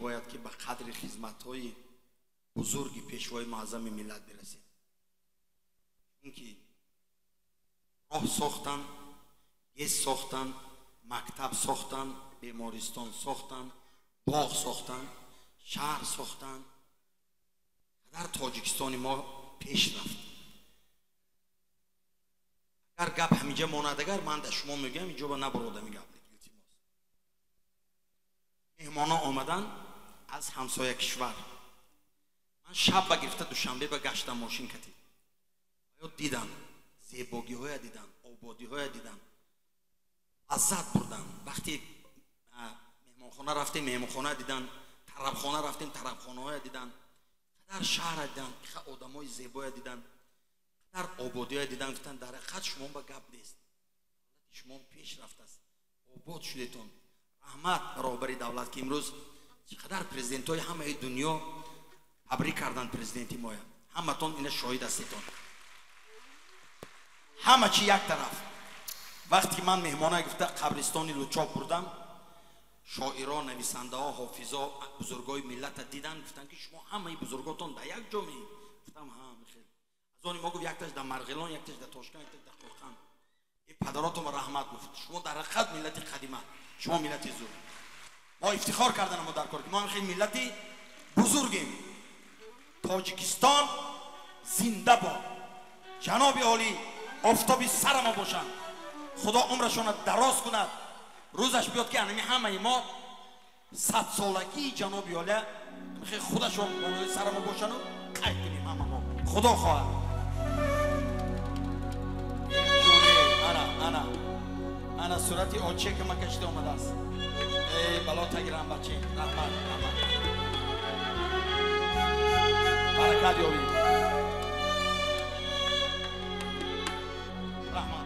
Бояд ки ба қадри хизматҳои бузурги Пешвои Муаззами миллат бирасем, чунки роҳ сохтан, ГЭС сохтан, мактаб сохтан, бемористон сохтан, боғ сохтан, шаҳр сохтан, қадар Тоҷикистони мо пеш рафт. Агар гап ҳаминҷа монад, агар ман да шумо мегӯям, инҷо ба набуродами гап. Илтимос, меҳмонон омадан аз ҳамсоя кишвар. Ман шаб ба гирифта Душанбе ба гаштам мошин катид, ё дидам зебогиҳоя, дидам ободиҳоя, дидам, лаззат бурдам. Вақте меҳмонхона рафтем, меҳмонхона дидан, тарабхона рафтем, тарабхонаҳоя дидан, қадар шаҳра дидан, иха одамои зебоя дидан, қадар ободиҳоя дидан. Гуфтан, дар ҳақиқат шумо ба гап нест, шумо пеш рафтааст, обод шудетон. Раҳмат ба роҳбари давлат, ки имрӯз чӣ қадар президентҳои ҳамаи дунё табрик карданд президенти моя. Ҳаматон ина шоҳид ҳастетон. Ҳама чи як тараф, вақте ки ман меҳмона гуфта қабристони Лучоб бурдам, шоиро, нависандаҳо, ҳофизо, бузургои миллата дидан, гуфтанд, ки шумо ҳамаи бузурготон дар як ҷо ме? Гуфтам, ҳа, хел. Аз они мо, гуфт, якташ дар Марғилон, якташ дар Тошканд, якташ дар Қурқан. Падаротон раҳмат, гуфт, шумо дар ҳақиқат миллати қадима, шумо миллати зур. Мо ифтихор карданамо дар кор, ки мо хел миллати бузургем. Тоҷикистон зинда бод! Ҷаноби олӣ офтоби сарамо бошанд, Худо умрашонро дароз кунад. Рӯзаш биёд, ки анами ҳамаи мо садсолагии ҷаноби олия худашон болои сарамо бошану қайд кунем ҳама мо, Худо хоҳад. Ана, ана, ана сурати оче ки ма кашида омадааст. Эй, бало тагирам, баче. Раҳмат, раҳмат, баракат ёбӣ, раҳмат.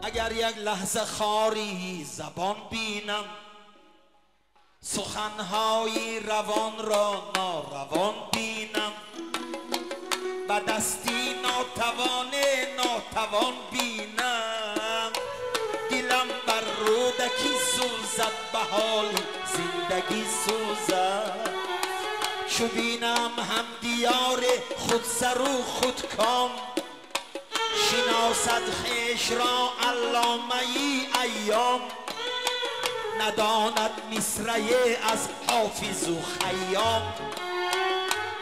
Агар як лаҳза хори забон бинам, суханҳои равонро норавон бинам, ба дасти нотавоне нотавон бинам, дилам бар рӯдакӣ сӯзад, ба ҳоли зиндагӣ сӯзад. Чу бинам ҳамдиёри худсару худком, шиносад хешро алломаи айём, надонад мисрае аз ҳофизу Хайём,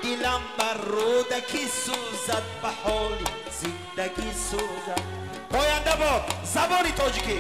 дилам бар рӯдакӣ сӯзад, ба ҳоли зиндагӣ сӯзад. Поянда бод забони тоҷикӣ!